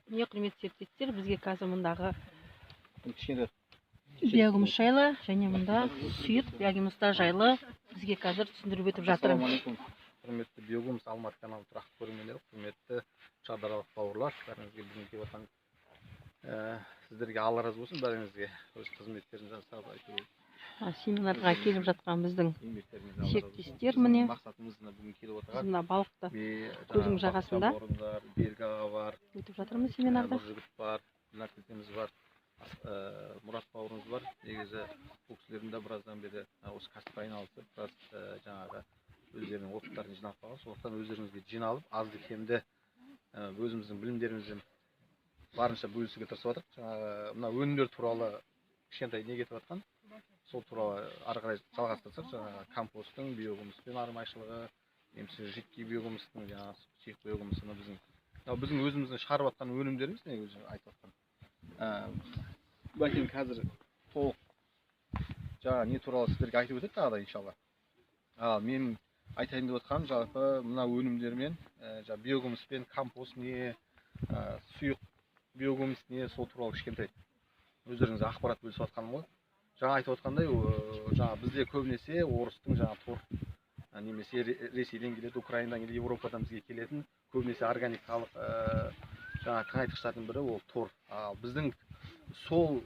Міне, құрметті серіктестер, бізге қазір мұндағы биогумус жайлы және мұнда сұйық биогумустар жайлы бізге қазір түсіндіріп өтіп жатыр. Ассалаумағалейкум, құрметті Биогумус Алматы каналының тұрақты көрермендері, құрметті шардаралық бауырлар, бәріңізге бүгін келіп жатқан сіздерге Алла разы болсын, бәріңізге өз қызметтерін жасап, әйтеуір Семинарға келіп жатқан біздің еңбектеріңізге Алла разы болсын. серіктестер, Біздің міне. Мақсатымыз мына бүгін келіп отырған мына балықты көздің жағасында бауырымдар, Берік аға бар, өтіп жатырмыз семинарда. Нұржігіт бар, Гүлнар тетеміз бар, Мұрат бауырымыз бар. Негізі бұл кісілердің де біраздан бері осы кәсіппен айналысып, біраз жаңағы өздерінің опыттарын жинап қалған. Сондықтан өздеріңізге жиналып, азды кемді өзіміздің білімдерімізбен барынша бөлісуге тырысып жатырмық. Жаңағы мына өнімдер туралы кішкентай не кетіп жатқан, сол туралы ары қарай жалғастырсақ, жаңағы компосттың биогумуспен айырмашылығы немесе жидкий биогумустың, жаңағы сұйық биогумусы, мына біздің, мынау біздің өзіміздің шығарып жатқан өнімдеріміз, негізі айтып жатқан. Бәкең қазір толық жаңағы не туралы сіздерге айтып өтеді тағы да, иншалла. Ал менің айтайын деп отқаным, жалпы мына өнімдермен, жаңағы биогумуспен компост не, сұйық биогумус не, сол туралы кішкентай өздеріңізге ақпарат бөлісіп жатқаным ғой. Жаңа айтып отқандай, жаңа бізде көбінесе орыстың жаңа торф, немесе Ресейден келеді, Украинадан келеді, Европадан бізге келетін көбінесе органикалық жаңа тыңайтқыштардың бірі ол торф. Ал біздің сол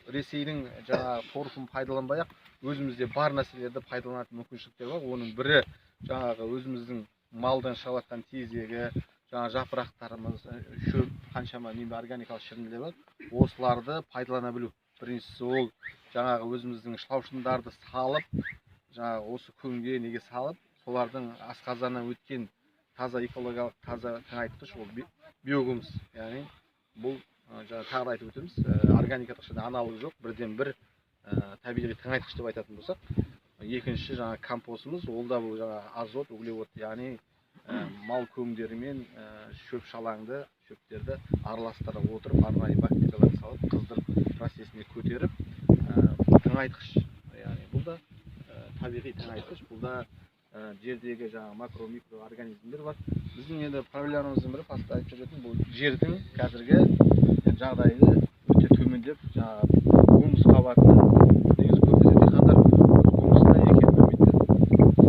Ресейдің жаңа торфын пайдаланбай ақ өзімізде бар нәрселерді пайдаланатын мүмкіншіліктер бар. Оның бірі жаңағы өзіміздің малдан шығып жатқан тезегі, жаңа жапырақтарымыз, шөп, қаншама неме органикалық шірінділер бар, осыларды пайдалана білу. Біріншісі ол жаңағы өзіміздің шылаушындарды салып, жаңағы осы көңге неге салып, солардың асқазаннан өткен таза, экологиялық таза тыңайтқыш ол биогумус. Яғни бұл, жаңа тағы да айтып өтеміз, органикалық және аналогы жоқ бірден бір табиғи тыңайтқыш деп айтатын болсақ. Екінші жаңа компостымыз, ол да бұл жаңа азот, углевод, яғни мал көңдерімен шөп шалаңды, шөптерді араластыра отырып, арнайы бактериялар салып, қыздырып процесіне көтеріп, тыңайтқыш. Яғни бұл да табиғи тыңайтқыш, бұл да жердегі жаңағы макро микроорганизмдер бар. Біздің енді проблемамыздың бірі, баста айтып жүретін, бұл жердің қазіргі жағдайы өте төмендеп, жаңағы гумус қабатының, негізі көбінесе диқандар гумустың не екенін білмейді.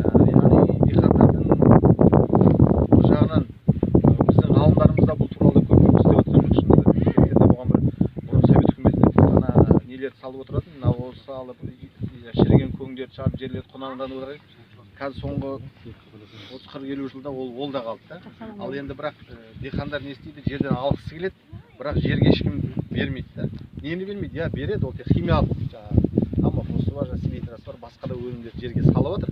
Яғни диқандардың бір жағынан біздің ғалымдарымыз да бұл туралы көп жұмыс істеп жатқан жоқ шынында да. Мектептерде болған бір бұрын совет үкіметінде тек қана нелерді салып отыратын, навоз салып, шіріген көңдерді шығарып, жерлерді құнарландырып отыратын. Қазір соңғы 30, 40, 50 жылда ол да қалды да. Ал енді бірақ диқандар не істейді? Жерден алғысы келеді, бірақ жерге ешкім бермейді да. Нені бермейді? Иә, береді, ол тек химиялық жаңағы аммофосы бар, жаңағы селитрасы бар, басқа да өнімдерді жерге салып жатыр.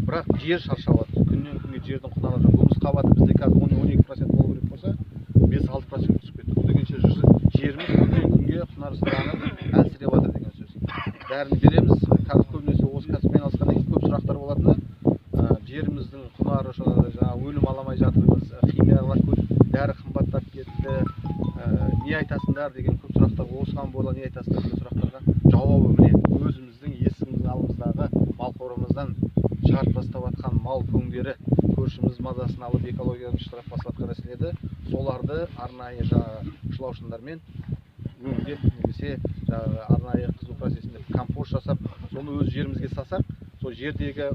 Бірақ жер шаршап жатыр. Күннен күнге жердің құнарлығы, гумус қабаты бізде қазір 10-12% болу керек болса, 5-6% түсіп кетті. Бұл дегенше жеріміз күннен күнге құнарсызданып, әлсіреп жатыр деген сөз. Дәріні береміз. Қазір көбінесе осы кәсіппен айналысқаннан кейін көп сұрақтар болатыны, жеріміздің құнары, жаңағы өнім ала алмай жатырмыз, химиялар көп, дәрі қымбаттап кетті, не айтасыңдар деген көп сұрақтар, осыған бола не айтасыңдар деген сұрақтарға жауабы міне өзіміздің есігіміздің алдымыздағы мал қорамыздан шығарып тастап жатқан мал көңдері, көршіміз мазасын алып, экологияны штраф басып жатқан нәрселерді, соларды арнайы жаңағы шылаушындармен өңдеп немесе жаңағы арнайы қызу процесінде компост жасап, соны өз жерімізге салсақ, сол жердегі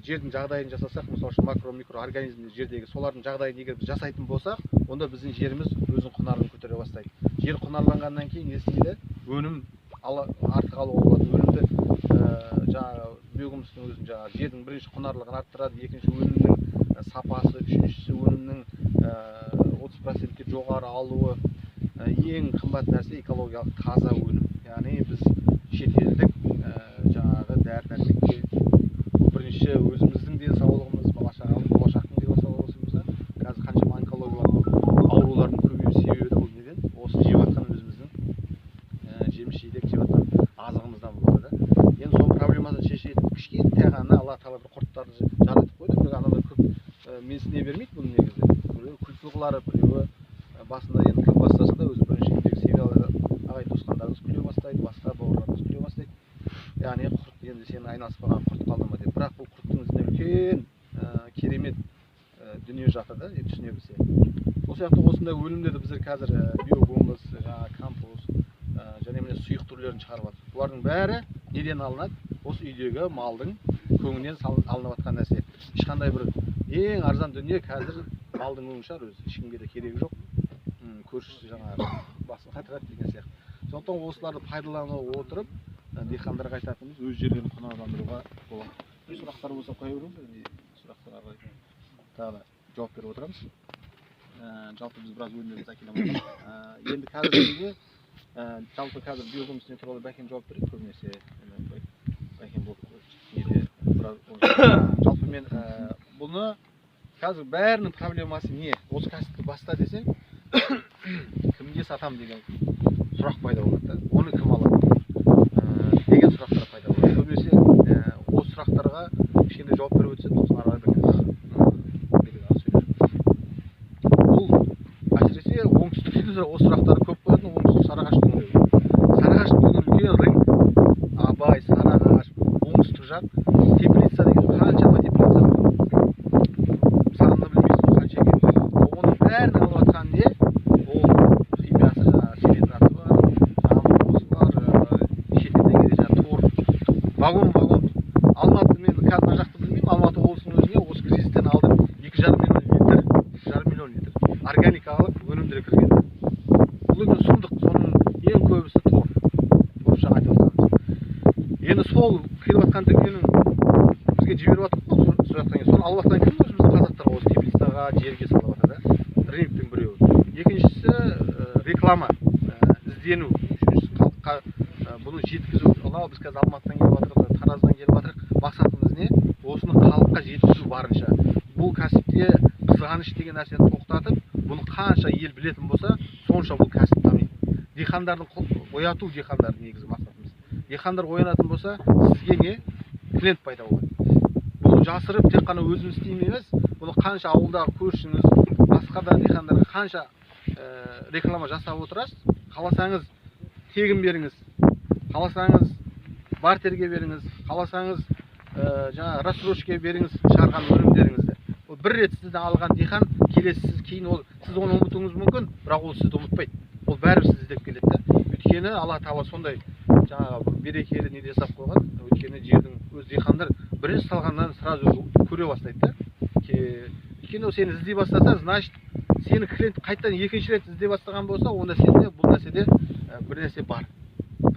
жердің жағдайын жасасақ, мысалы үшін макро микроорганизмдер жердегі, солардың жағдайын егер біз жасайтын болсақ, онда біздің жеріміз өзінің құнарын көтере бастайды. Жер құнарланғаннан кейін не істейді? Өнім артық алуға болады. Өнімді, жаңағы биогумустың өзін, жаңағы жердің бірінші құнарлығын арттырады, екінші өнімнің сапасы, үшіншісі өнімнің 30%-ке жоғары алуы. Ең қымбат нәрсе экологиялық таза өнім. Яғни біз шетелдік жаңағы дәрі дәрмекке, бірінші өзіміздің денсаулығымыз, бала шағамыз, болашақтың денсаулығы болса, қазір қаншама онкологиялық аурулардың көбею себебі де бұл неден? Осы жеп жатқан өзіміздің жеміс жидек жеп жатқан азығымыздан болады да. Енді сол проблемасын шешетін кішкентай ғана Алла тағала бір құрттарды жаратып қойды, бірақ адамдар көп менсіне бермейді бұны негізі. Біреуі күлкі қылары, біреуі басында енді күліп бастаса да, өзі бірінші үйдегі семьялы ағайын туысқандарымыз күле бастайды, басқа бауырларымыз күле бастайды. Яғни құрт енді сені айналыспаған құрт қалды ма деп. Бірақ бұл құрттың ізіне үлкен керемет дүние жатыр да, түсіне білсе. Сол сияқты осындай өнімдерді біздер қазір биогумус, жаңағы компост және міне сұйық түрлерін шығарып жатырмыз. Бұлардың бәрі неден алынады? Осы үйдегі малдың көңінен алынып жатқан нәрсе. Ешқандай бір ең арзан дүние қазір малдың өңі шығар өзі, ешкімге де керегі жоқ. Көршісі жаңағы басын қатырады деген сияқты. Сондықтан осыларды пайдалана отырып, диқандарға айтатынымыз, өз жерлерін құнарландыруға болады. Сұрақтар болса қоя беріңіздер, сұрақтарға қарай тағы да жауап беріп отырамыз. Жалпы біз біраз өнімдерімізді әкеле алмадық. Енді қазіргі жалпы қазір биогумус не туралы Бәкен жауап береді көбінесе. Бәкен бұл неде біраз жалпы мен бұны қазір бәрінің проблемасы не? Осы кәсіпті баста десең, кімге сатам деген сұрақ пайда болады да. Оны кім алады деген сұрақтар пайда болады. Көбінесе осы сұрақтарға кішкене жауап беріп өтсем, сосын ары қарай Бәкен сөйлер. Бұл әсіресе оңтүстікте де осы сұрақтар көп қоятын. Оңтүстік Сарыағаштың өңірі. Сарыағаш деген үлкен рынок. Абай, Сарыағаш, оңтүстік жақ, теплица деген қаншама теплица бар. Санын білмейсің қанша екенін. Оның бәрін алып жатқан не? Ол химиясы, жаңағы селитрасы бар, аммосы бар, шетелден келген жаңағы торф, вагон-вагон. Алматы, мен қазір мына жақты білмеймін, Алматы облысының өзіне осы кризистен алдын 2,5 миллион литр, 2,5 миллион литр органикалық өнімдер кірген. Бұл енді сұмдық, соның ең көбісі торф. Торф жаңа айтып жатқанымыз. Енді сол келіп жатқан дүниенің бізге жіберіп жатыр ғой, сол жақтан кейін. Соны алып жатқан кім? Өзіміздің қазақтар осы теплицаға, жерге салып жатыр да. Рыноктың біреуі. Екіншісі реклама, іздену. Үшіншісі халыққа бұны жеткізу. Анау біз қазір Алматыдан келіп жатырмыз, Тараздан келіп жатырмыз. Мақсатымыз не? Осыны халыққа жеткізу барынша. Бұл кәсіпте қызғаныш деген нәрсені тоқтатып, бұны қанша ел білетін болса, сонша бұл кәсіп дамиды. Диқандардың ояту, диқандар негізгі мақсатымыз. Диқандар оянатын болса, сізге не? Клиент пайда болады. Бұны жасырып тек қана өзіміз істеймін емес, бұны қанша ауылдағы көршіңіз, басқа да диқандарға қанша реклама жасап отырасыз, қаласаңыз тегін беріңіз, қаласаңыз бартерге беріңіз, қаласаңыз жаңа рассрочкаға беріңіз шығарған өнімдеріңізді. Ол бір рет сізден алған диқан, келесі сіз кейін ол сіз оны ұмытуыңыз мүмкін, бірақ ол сізді ұмытпайды. Ол бәрібір сізді іздеп келеді да. Өйткені Алла тағала сондай жаңағы бір берекелі не жасап қойған. Өйткені жердің өз диқандар бірінші салғаннан сразу көре бастайды да. Өйткені ол сені іздей бастаса, значит сені клиент қайтадан екінші рет іздей бастаған болса, онда сенде бұл нәрседе бір нәрсе бар,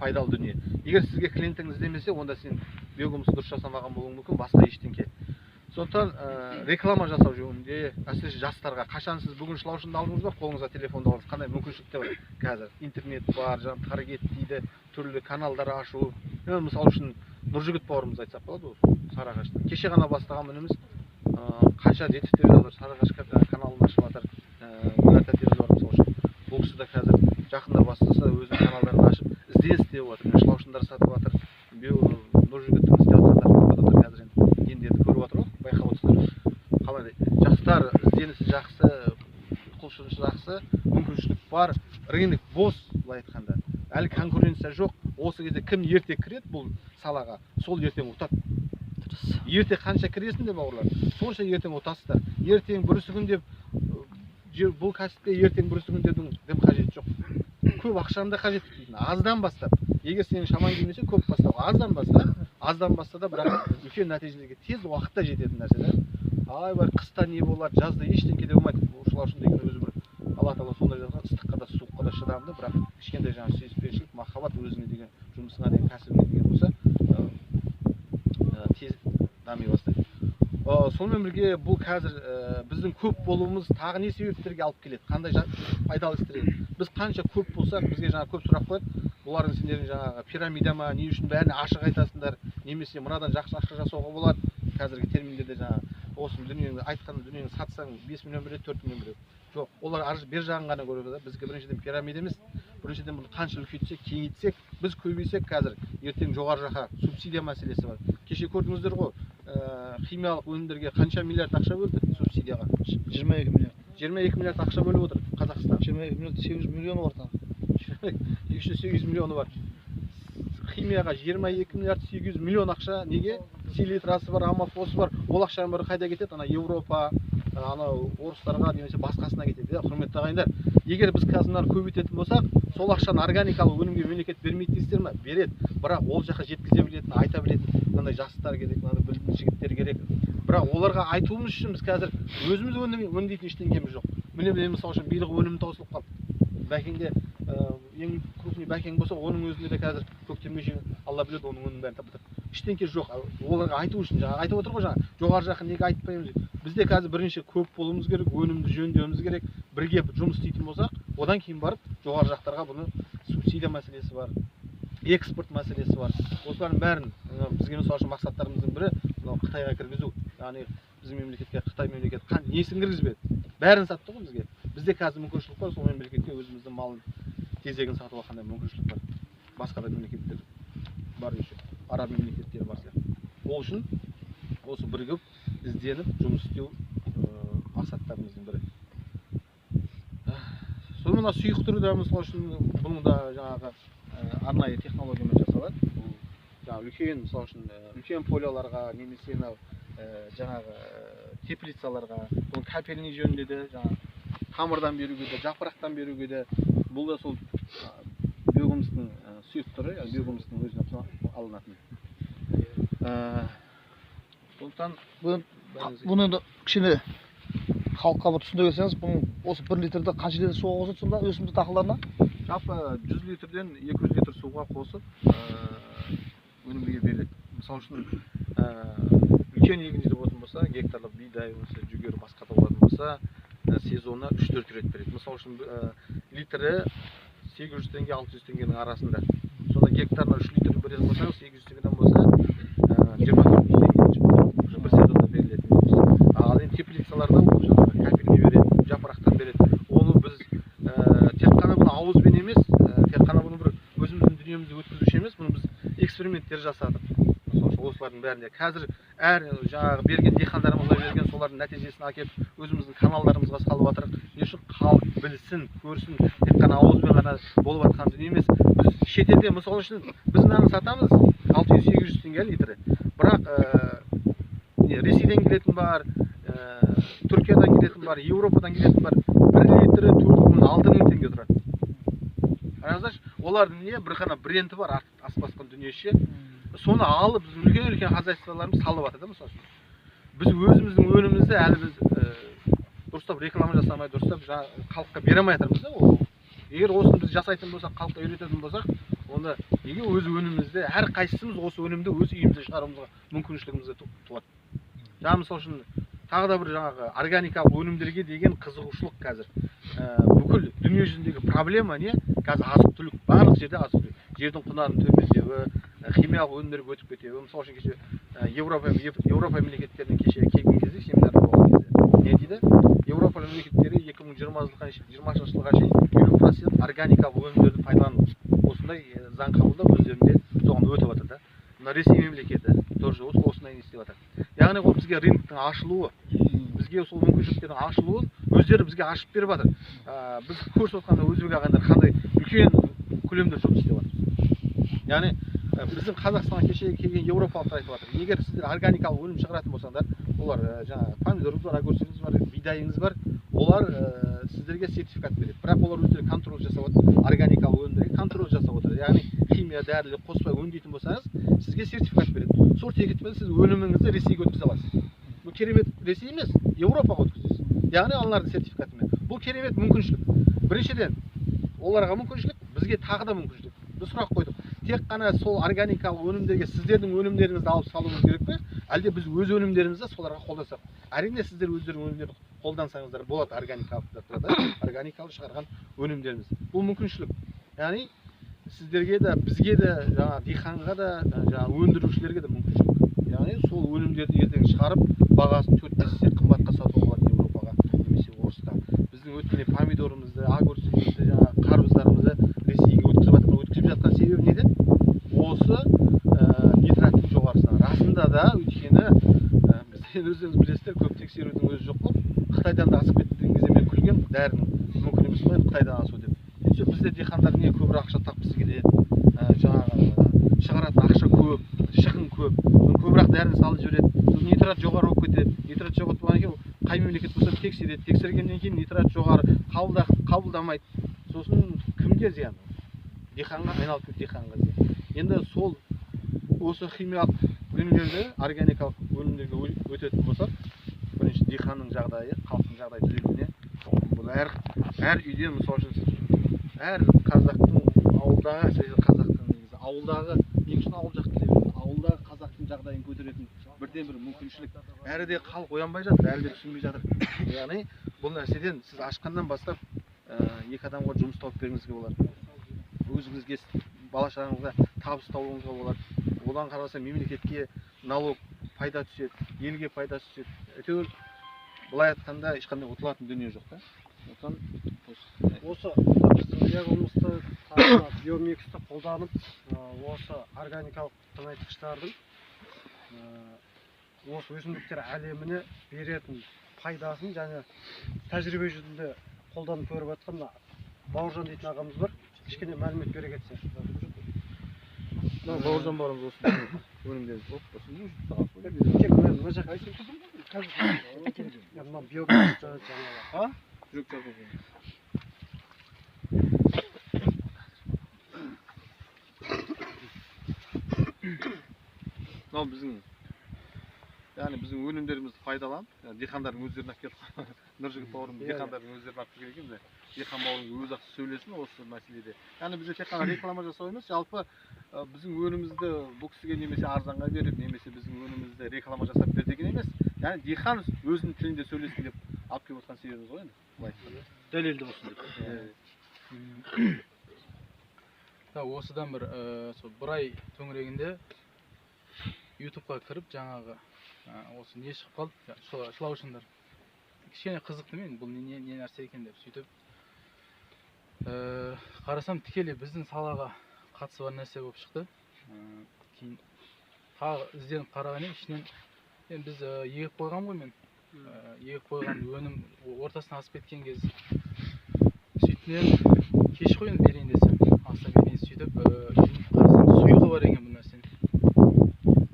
пайдалы дүние. Егер сізге клиентіңіз іздемесе, онда сен биогумусты дұрыс жасамаған болуың мүмкін, басқа ештеңке. Сондықтан реклама жасау жөнінде, әсіресе жастарға, қашан сіз бүгін шылаушынды алдыңыз ба, қолыңызға телефонды алдыңыз, қандай мүмкіншіліктер бар қазір? Интернет бар, жаңағы таргет дейді, түрлі каналдар ашу. Мысал үшін Нұржігіт бауырымыз айтсақ болады, ол Сарыағаштан. Кеше ғана бастаған ініміз, қанша жетістіктер жатыр, Сарыағаш каналын ашып жатыр. Гүлнар тәтеміз бар мысал үшін. Бұл кісі де қазір жақында бастаса өзінің каналдарын ашып ізденіс істеп жатыр, шылаушындар сатып жатыр. Биыл Нұржігіттің істеп жатқандарын көп адамдар қазір енді көріп жатыр ғой, байқап отырсыздар. Қалай жастар ізденісі жақсы, құлшынысы жақсы, мүмкіншілік бар, рынок бос, былай айтқанда. Әлі конкуренция жоқ. Осы кезде кім ерте кіреді бұл салаға, сол ертең ұтады. Дұрыс. Ерте қанша кіресің деп бауырлар, сонша ертең ұтасыздар. Ертең бүрісі күн деп, бұл кәсіпке ертең бүрісі күн деудің дым қажеті жоқ. Көп ақшаны да қажет етпейтін. Аздан бастап, егер сенің шамаң келмесе, көп бастау. Аздан баста, аздан баста да, бірақ үлкен нәтижелерге тез уақытта жететін нәрсе да. Айбай, қыста не болады, жазда ештеңке де болмайды. Бұл шылаушын деген өзі бір Алла тағала сондай жазған, ыстыққа да суыққа да шыдамды, бірақ кішкентай жаңағы сүйіспеншілік, махаббат өзіңе деген, жұмысыңа деген, кәсібіңе деген болса, тез дами бастайды. Сонымен бірге бұл қазір біздің көп болуымыз тағы не себептерге алып келеді, қандай пайдалы істер. Біз қанша көп болсақ, бізге жаңа көп сұрақ қояды. Бұлардың сендердің жаңағы пирамида ма, не үшін бәріне ашық айтасыңдар, немесе мынадан жақсы ақша жасауға болады. Қазіргі терминдерде жаңа осы дүниені айтқан дүниені сатсаң 5 миллион береді, 4 миллион береді. Жоқ, олар ар бер жағын ғана көреді да. Бізге біріншіден пирамида емес, біріншіден бұны қанша үлкейтсек, кеңейтсек, біз көбейсек қазір ертең жоғары жаққа субсидия мәселесі бар. Кеше көрдіңіздер ғой, химиялық өнімдерге қанша миллиард ақша бөлді субсидияға? 22 миллиард. 22 миллиард ақша бөліп отыр Қазақстан. 22 миллиард 800 миллионы бар тағы. 200 миллионы бар. Химияға 22 миллиард 800 миллион ақша неге? Селитрасы бар, амофосы бар. Ол ақшаның бәрі қайда кетеді? Ана Европа, анау орыстарға немесе басқасына кетеді. Құрметті ағайындар, егер біз қазір мынаны көбейтетін болсақ, сол ақшаны органикалық өнімге мемлекет бермейді дейсіздер ме? Береді. Бірақ ол жаққа жеткізе білетін, айта білетін мынандай жастар керек, мынандай білімді жігіттер керек. Бірақ оларға айтуымыз үшін біз қазір өзіміз өңдейтін ештеңеміз жоқ. Міне мен мысалы үшін биылғы өнім таусылып қалды. Бәкеңде ең крупный бәкең болса, оның өзінде де қазір көктемге шейін Алла біледі, оның өнімін бәрін бітірді. Ештеңке жоқ. Оларға айту үшін жаңа айтып отыр ғой, жаңа жоғары жаққа неге айтпаймыз деп. Бізде қазір бірінші көп болуымыз керек, өнімді жөндеуіміз керек, бірге жұмыс істейтін болсақ, одан кейін барып жоғары жақтарға бұны субсидия мәселесі бар, экспорт мәселесі бар. Осылардың бәрін бізге мысалы үшін мақсаттарымыздың бірі мынау Қытайға кіргізу. Яғни біздің мемлекетке Қытай мемлекеті несін кіргізбеді? Бәрін сатты ғой бізге. Бізде қазір мүмкіншілік бар, сол мемлекетке өзіміздің малын, тезегін сатуға қандай мүмкіншілік бар. Басқа да мемлекеттер бар еще, араб мемлекеттері бар сияқты. Ол үшін осы бірігіп, ізденіп, жұмыс істеу мақсаттарымыздың бірі. Сол мына сұйықтыру да мысалы үшін бұның да жаңағы арнайы технологиямен жасалады. Бұл жаңағы үлкен, мысалы үшін үлкен поляларға немесе мынау жаңағы теплицаларға, бұның капельный жөнінде де, жаңағы тамырдан беруге де, жапырақтан беруге де, бұл да сол биогумустың сұйық түрі, яғни биогумустың өзіне алынатын. Сондықтан Бұны енді кішкене халыққа бір түсіндіре кетсеңіз, бұның осы 1 литрді қанша литр суға қосады сонда өсімдік дақылдарына? Жалпы 100 литрден 200 литр суға қосып өнімге беріледі. Мысалы үшін үлкен егіндер болатын болса, гектарлық бидай болса, жүгері басқа да болатын болса, сезонына 3-4 рет береді. Мысалы үшін литрі 800 теңге 600 теңгенің арасында. Сонда гектарына 3 литр беретін болсаңыз, 800 теңгеден болса 24 мың теңге бір сезонда берілетін. Ал енді теплицаларда ол жаңағы капельный береді, жапырақтан береді. Оны біз тек қана бұны ауызбен емес, тек қана бұны бір өзіміздің дүниемізді өткізуші емес, бұны біз эксперименттер жасадық. Мысалы үшін осылардың бәрінде қазір әр жаңағы берген диқандарымызға берген солардың нәтижесін әкеліп өзіміздің каналдарымызға салып жатырық. Не үшін? Халық білсін, көрсін, тек қана ауызбен ғана болып жатқан дүние емес. Біз шетелде мысалы үшін біз мынаны сатамыз 600-800 теңге литрі. Бірақ Ресейден келетін бар, Түркиядан келетін бар, Еуропадан келетін бар. 1 литрі 4000-6000 теңге тұрады. Қараңыздаршы, олардың не бір ғана бренді бар, аспасқан дүниеше. Соны алып біздің үлкен-үлкен хозяйстволарымыз салып жатыр да мысалы үшін. Біз өзіміздің өнімімізді әлі біз дұрыстап реклама жасамай, дұрыстап халыққа бере алмай жатырмыз да ол. Егер осыны біз жасайтын болсақ, халыққа үйрететін болсақ, онда неге өз өнімімізді, әр қайсымыз осы өнімді өз үйімізде шығаруымызға мүмкіншілігіміз туады. Жаңа мысалы үшін тағы да бір жаңағы органикалық өнімдерге деген қызығушылық қазір. Бүкіл дүние жүзіндегі проблема не? Қазір азық-түлік, барлық жерде азық-түлік. Жердің құнарының төмендеуі, химиялық өнімдерге өтіп кетуі. Мысалы үшін кеше Еуропа мемлекеттерінен кеше келген кезде, семинарда болған кезде не дейді? Еуропа мемлекеттері 2020 жылға шейін 50% органикалық өнімдерді пайдалану осындай заң қабылдап өздерінде соған өтіп жатыр да. Мына Ресей мемлекеті тоже осындай не істеп жатыр. Яғни ол бізге рыноктың ашылуы, бізге сол мүмкіншіліктердің ашылуын өздері бізге ашып беріп жатыр. Біз көріп отқан өзбек ағайындар қандай үлкен көлемде жұмыс істеп жатыр. Яғни біздің Қазақстанға кеше келген еуропалықтар айтып жатыр. Егер сіздер органикалық өнім шығаратын болсаңдар, олар жаңағы помидорыңыз бар, огурцыңыз бар, бидайыңыз бар, олар сіздерге сертификат береді. Бірақ олар өздері контроль жасап отыр, органикалық өнімдерге контроль жасап отыр. Яғни химия дәрілер қоспай өңдейтін болсаңыз, сізге сертификат береді. Сол сертификатпен сіз өніміңізді Ресейге өткізе аласыз. Бұл керемет, Ресей емес, Еуропаға өткізесіз. Яғни аналардың сертификатымен. Бұл керемет мүмкіншілік. Біріншіден, оларға мүмкіншілік, бізге тағы да мүмкіншілік. Біз сұрақ қойдық. Тек қана сол органикалық өнімдерге сіздердің өнімдеріңізді алып салуымыз керек пе? Әлде біз өз өнімдерімізді соларға қолдансақ? Әрине сіздер өздеріңіздің өнімдерді қолдансаңыздар болады, органикалық деп тұрады, органикалық шығарған өнімдеріміз. Бұл мүмкіншілік. Яғни сіздерге де, бізге де, жаңа диқанға да, жаңа өндірушілерге де мүмкіншілік. Яғни сол өнімдерді ертең шығарып, бағасын 4-5 есе қымбатқа сатуға болады Еуропаға немесе орысқа. Біздің өткенде помидорымызды, огурцымызды, жаңа қарбыздарымызды Ресейге өткізіп жатқан, өткізіп жатқан себебі неден? Осы нитраттың жоғарысынан. Расында да, өйткені біз өздеріңіз білесіздер, көп тексерудің өзі жоқ қой. Қытайдан да асып кетті деген кезде мен күлгем, дәрінің мүмкін емес қой Қытайдан асу деп. Сөйтсе бізде диқандар не көбірек ақша тапқысы келеді, жаңағы шығаратын ақша көп, шығын көп, көбірек дәріні салып жібереді, сосын нитрат жоғары болып кетеді. Нитрат жоғары болғаннан кейін Қай мемлекет болса тексереді, тексергеннен кейін нитрат жоғары қабылдамайды. Сосын кімге зиян? Диқанға айналып кетіп, диқанға зиян. Енді сол осы химиялық өнімдерді органикалық өнімдерге өтетін болсақ, бірінші диқанның жағдайы, халықтың жағдайы түзелуіне, бұл әр үйден, мысалы үшін, әр қазақтың ауылдағы, әсіресе қазақтың негізі ауылдағы, ең үшін ауыл жақты деп, ауылдағы қазақтың жағдайын көтеретін бірден-бір мүмкіншілік. Әрі де халық оянбай жатыр, әлі де түсінбей жатыр. Яғни бұл нәрседен сіз ашқаннан бастап екі адамға жұмыс тауып беруіңізге болады. Өзіңізге, бала шағаңызға табыс табуыңызға болады. Одан қараса мемлекетке налог пайда түседі, елге пайда түседі. Әйтеуір былай айтқанда ешқандай ұтылатын дүние жоқ та. Сондықтан осы біздің биогумусты, биомиксті қолданып, осы органикалық тыңайтқыштардың осы өсімдіктер әлеміне беретін пайдасын және тәжірибе жүзінде қолданып көріп жатқан Бауыржан дейтін ағамыз бар. Кішкене мәлімет бере кетсе. Бауыржан бауырымыз осы өнімдерді тек мына жаққа мына биомиксті жаңағы. Жүрек жазу. Мынау біздің, яғни біздің өнімдерімізді пайдаланып, диқандардың өздерін алып келіп, Нұржігіт бауырым диқандардың өздерін алып келген екен. Диқан бауырым өзі ақ сөйлесін осы мәселеде. Яғни бізде тек қана реклама жасау емес, жалпы біздің өнімімізді бұл кісіге немесе арзанға беріп, немесе біздің өнімімізді реклама жасап бер деген емес. Яғни диқан өзінің тілінде сөйлесін деп алып келіп отқан себебіміз ғой енді. Былай айтқанда. Дәлелді болсын деп. Осыдан бір сол бір ай төңірегінде ютубқа кіріп жаңағы осы не шығып қалды, шылаушындар. Кішкене қызықты мен, бұл не нәрсе екен деп сөйтіп қарасам тікелей біздің салаға қатысы бар нәрсе болып шықты. Кейін тағы ізденіп қараған едім, ішінен енді біз егіп қойған ғой мен. Егіп қойған өнім ортасына асып кеткен кез. Сөйтінен кеш қой енді берейін десем, аса берейін сөйтіп қарасам сұйығы бар екен бұл нәрсенің.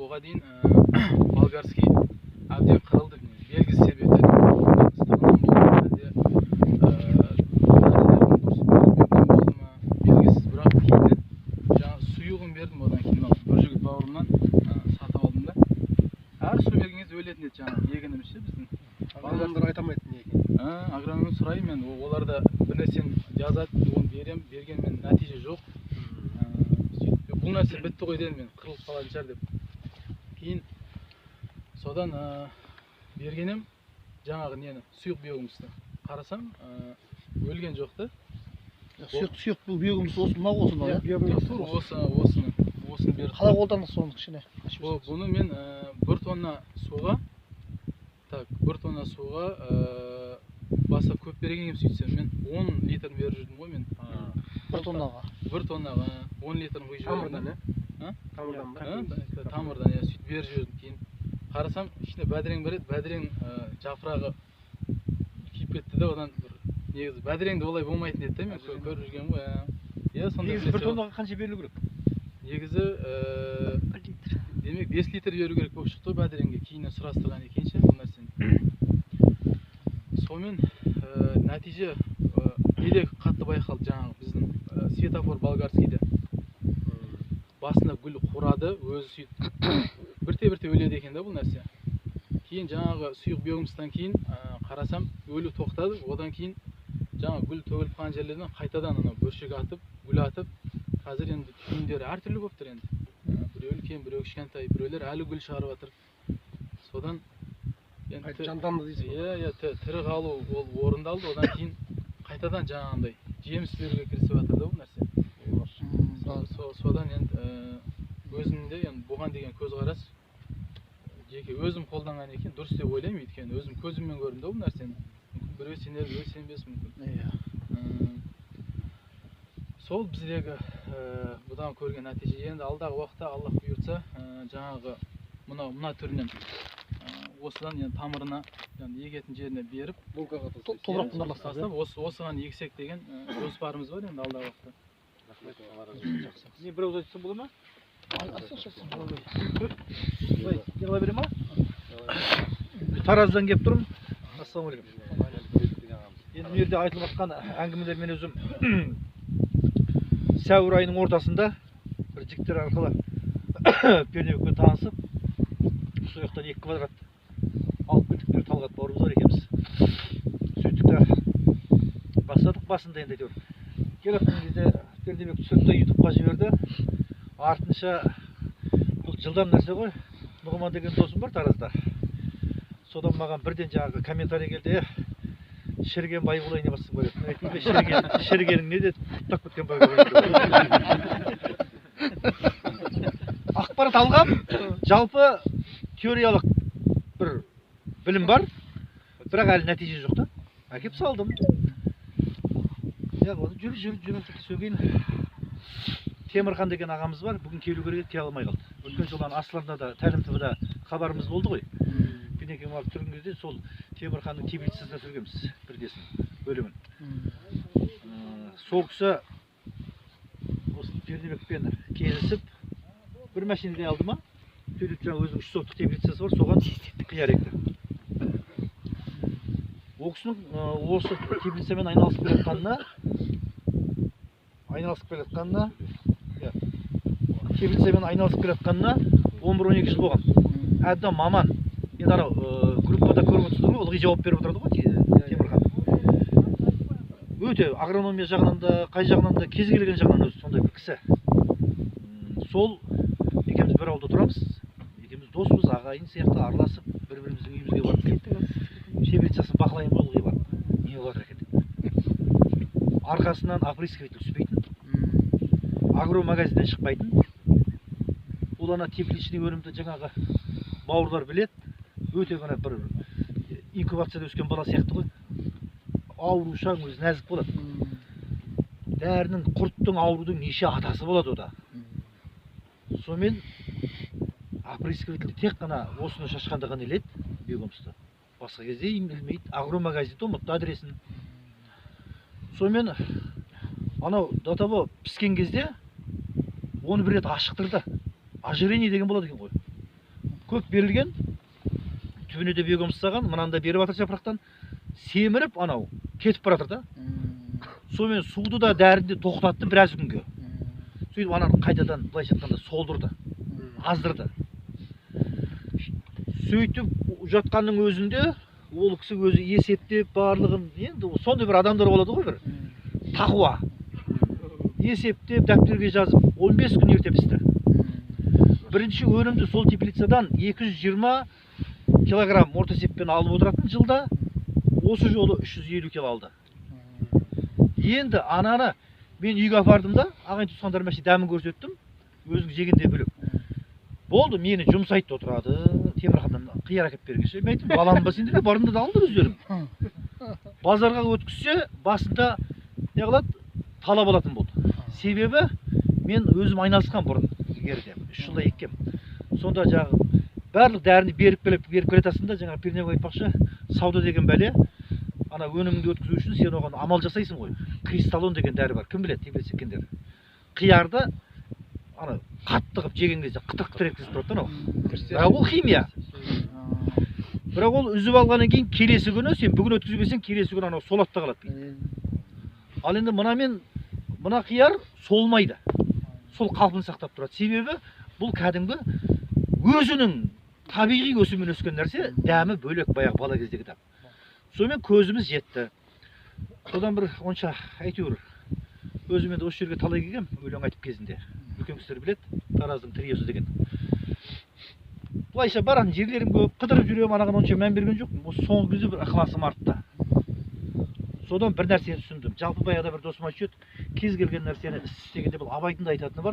Оға дейін болгарский әбден қырылды, белгісіз себептермен, ыстығынан болды ма, әлде дәрілердің дұрыс берілмеуінен болды ма, белгісіз. Бірақ кейіннен жаңағы сұйығын бердім, одан кейін мынау Нұржігіт бауырымнан сатып алдым да. Әр су берген кезде өлетін еді жаңағы егініміз ше біздің. Агрономдар айта алмайды не екенін. Агрономнан сұраймын мен, олар да бір нәрсені жазады, оны беремін, бергенмен нәтиже жоқ. Сөйтіп бұл нәрсе бітті ғой дедім мен, қырылып қалатын шығар деп. Кейін содан бергенім жаңағы нені, сұйық биогумусты қарасам, өлген жоқ та. Сұйық биогумус осы мынау ғой сонда, иә? Биомикс Тура осыны берді. Қалай қолдандыңыз соны кішкене? Бұны мен 1 тонна суға, так, 1 тонна суға баса көп берген едім, сөйтсем мен 10 литрін беріп жүрдім ғой мен. 1 тоннаға? 1 тоннаға 10 литрін құйып жібердім. Тамырдан, иә? Тамырдан ба? Тамырдан, иә, сөйтіп беріп жібердім. Кейін қарасам, ішінде бәдірең бар еді, бәдірең жапырағы күйіп кетті де, одан бір негізі бәдіреңде олай болмайтын еді де, мен көріп жүргенмін ғой. Иә, сондай Негізі 1 нәрсе тоннаға қанша берілу керек? Негізі, 1 литр. Демек 5 литр беру керек болып шықты ғой бәдіреңге, кейіннен сұрастырған екен ше бұл нәрсені. Сонымен нәтиже неде қатты байқалды жаңағы біздің светофор болгарскийде. Басында гүл қурады, өзі сөйтіп бірте-бірте өледі екен да бұл нәрсе. Кейін жаңағы сұйық биогумустан кейін қарасам өлу тоқтады, одан кейін жаңа гүл төгіліп қалған жерлерден қайтадан анау бүршік атып, гүл атып, қазір енді түйіндері әртүрлі болып тұр енді. Біреу үлкен, біреу кішкентай, біреулер әлі гүл шығарып жатыр. Содан енді жанданды дейсіз ғой. Иә, иә, тірі қалу ол орындалды, одан кейін қайтадан жаңағындай жеміс беруге кірісіп жатыр да бұл нәрсе. Содан енді өзімде енді бұған деген көзқарас жеке өзім қолданған екен дұрыс деп ойлаймын, өйткені өзім көзіммен көрдім да бұл нәрсені. Мүмкін біреу сенер, біреу сенбес мүмкін. Сол біздегі бұдан көрген нәтиже. Енді алдағы уақытта Аллах бұйыртса, жаңағы мына түрінен осыдан енді тамырына, яғни егетін жеріне беріп, Топырақтан араластырып, тастап, осыған ексек деген жоспарымыз бар енді алдағы уақытта. Рахмет, Алла разы болсын. Жақсы. Мен бір ауыз айтсам бола ма? Айтсаңшы, айтсаңшы. Былай, не қыла бере ма? Тараздан келіп тұрмын. Ассалаумағалейкум. Енді мына жерде айтылып жатқан әңгімелер, мен өзім сәуір айының ортасында бір жігіттер арқылы Пернебекпен танысып, сол жақтан 2 квадрат алып кеттік, бір Талғат бауырымыз бар екеуміз. Сөйттік та бастадық басында енді әйтеуір. Келіп кезде Пернебек түсірді де ютубқа жіберді. Артынша бұл жылдам нәрсе ғой. Нұғыман деген досым бар Таразда. Содан маған бірден жаңағы комментарий келді. Шіріген бай болайын деп жатсың ба деп. Мен айттым, шірігенің не деді, құттап кеткен бай болайын деп. Ақпарат алғам, жалпы теориялық бір білім бар, бірақ әлі нәтиже жоқ та. Әкеп салдым. Жүр, жүр, жүр, содан кейін Темірхан деген ағамыз бар, бүгін келу керек еді, келе алмай қалды. Өткен жолы ана Асланда да, Тәлім ТВ-да хабарымыз болды ғой. Бенекең барып түсірген кезде сол Темірханның теплицасында түсіргенбіз бір несін, бөлімін. Сол кісі осы Пернебекпен келісіп бір машинеде алды ма? Сөйтіп жаңа өзінің 3 соттық теплицасы бар, соған қияр екті. Ол кісінің осы теплицамен айналысып келе жатқанына, теплицамен айналысып келе жатқанына 11-12 жыл болған. Әбден маман. Енді анау группада көріп отырсыздар ғой, ылғи жауап беріп отырады ғой Темірхан. Өте агрономия жағынан да, қай жағынан да, кез келген жағынан өзі сондай бір кісі. Сол екеуміз бір ауылда тұрамыз, екеуміз доспыз, ағайын сияқты араласып, бір-біріміздің үйімізге барып келіп, теплицасын бақылаймын ғой ылғи барып. Не болып жатыр екен деп. Арқасынан опрыскиватель түспейтін, агромагазиннен шықпайтын. Ол ана тепличный өнімді жаңағы бауырлар біледі, өте ғана бір инкубацияда өскен бала сияқты ғой. Аурушаң өзі нәзік болады. Дәрінің, құрттың, аурудың неше атасы болады ода. Сонымен опрыскиватель тек қана осыны шашқанда ғана іледі биогумусты. Басқа кезде ілмейді. Агромагазинді ұмытты адресін. Сонымен анау до того піскен кезде оны бір рет ашықтырды. Ожирение деген болады екен ғой. Көп берілген, түбіне де биогумус салған, мынаны да беріп жатыр жапырақтан, семіріп анау кетіп бара жатыр да. Сонымен суды да дәріні де тоқтатты біраз күнге. Сөйтіп ананы қайтадан былайша айтқанда солдырды, аздырды. Сөйтіп жатқанның өзінде ол кісі өзі есептеп барлығын, енді сондай бір адамдар болады ғой бір тақуа. Есептеп дәптерге жазып 15 күн ерте пісті. Бірінші өнімді сол теплицадан 220 килограмм орта есеппен алып отыратын жылда, осы жолы 350 кило алды. Енді ананы мен үйге апардым да, ағайын туысқандарыма дәмін көрсеттім, өзің жегенде бөлек. Болды, мені жұмсайды отырады, Темірханнан қияр әкеп бергенше. Мен айттым, балам ба сендер, барыңдар да алыңдар өздерің. Базарға өткізсе, басында не қылады, талап алатын болды. Себебі мен өзім айналысқан бұрын ілгеріде, 3 жылда еккем. Сонда жаңағы барлық дәріні беріп келе жатасың да, жаңағы Пернебек айтпақшы, сауда деген бәле, ана өніміңді өткізу үшін сен оған амал жасайсың ғой. Кристаллон деген дәрі бар, кім біледі, теплица еккендер. Қиярды ана қатты қылып жеген кезде қытыр-қытыр еткізіп тұрады да анау. Бірақ ол химия. Бірақ ол үзіп алғаннан кейін келесі күні, сен бүгін өткізіп берсең, келесі күні анау солады да қалады дейді. Ал енді мынамен мына қияр солмайды. Сол қалпын сақтап тұрады. Себебі бұл кәдімгі өзінің табиғи өсімімен өскен нәрсе, дәмі бөлек баяғы бала кездегі дәм. Сонымен көзіміз жетті. Содан бір онша әйтеуір өзім енді осы жерге талай келгем, өлең айтып кезінде. Үлкен кісілер біледі, Тараздың триосы деген. Былайша баратын жерлерім көп, қыдырып жүремін, анаған онша мән берген жоқпын. Осы соңғы кезде бір ықыласым артты. Содан бір нәрсені түсіндім. Жалпы баяғыда бір досым айтып еді, кез келген нәрсені іс істегенде бұл Абайдың да айтатыны бар.